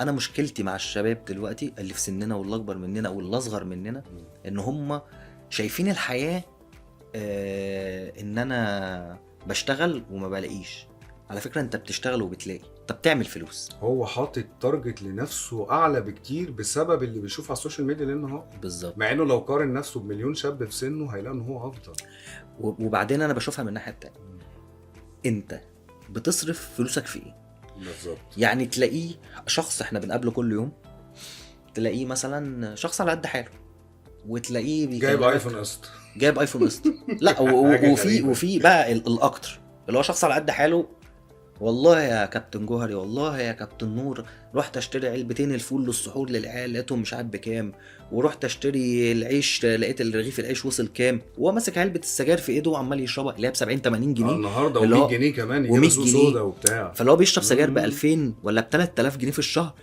انا مشكلتي مع الشباب دلوقتي اللي في سننا واللي اكبر مننا واللي اصغر مننا، ان هم شايفين الحياة ان انا بشتغل وما بلاقيش. على فكره، انت بتشتغل وبتلاقي، انت بتعمل فلوس. هو حاطط target لنفسه اعلى بكتير بسبب اللي بيشوفه على ال social media لان هو مع انه لو قارن نفسه بمليون شاب في سنة هيلاقي ان هو افضل. وبعدين انا بشوفها من الناحية التانية، انت بتصرف فلوسك في ايه؟ يعني تلاقيه شخص احنا بنقابله كل يوم، تلاقيه مثلا شخص على قد حاله وتلاقيه جايب بيكلمك iPhone قسط. جايب iPhone قسط، لا حاجة وفي غريبة. وفي بقى الاكتر اللي هو شخص على قد حاله: والله يا كابتن جوهري، والله يا كابتن نور، رحت اشتري علبتين الفول للسحور للعيال لقيتهم مش عارف بكام، ورحت اشتري العيش لقيت الرغيف العيش وصل كام، وهو ماسك علبة السجاير في ايده وعمال يشربها اللي هي ب 70 80 جنيه النهارده اللي و100 هو جنيه كمان و100 يجيب سوق جنيه. سودا وبتاع. فاللي هو بيشرب سجاير ب 2000 ولا ب 3000 جنيه في الشهر.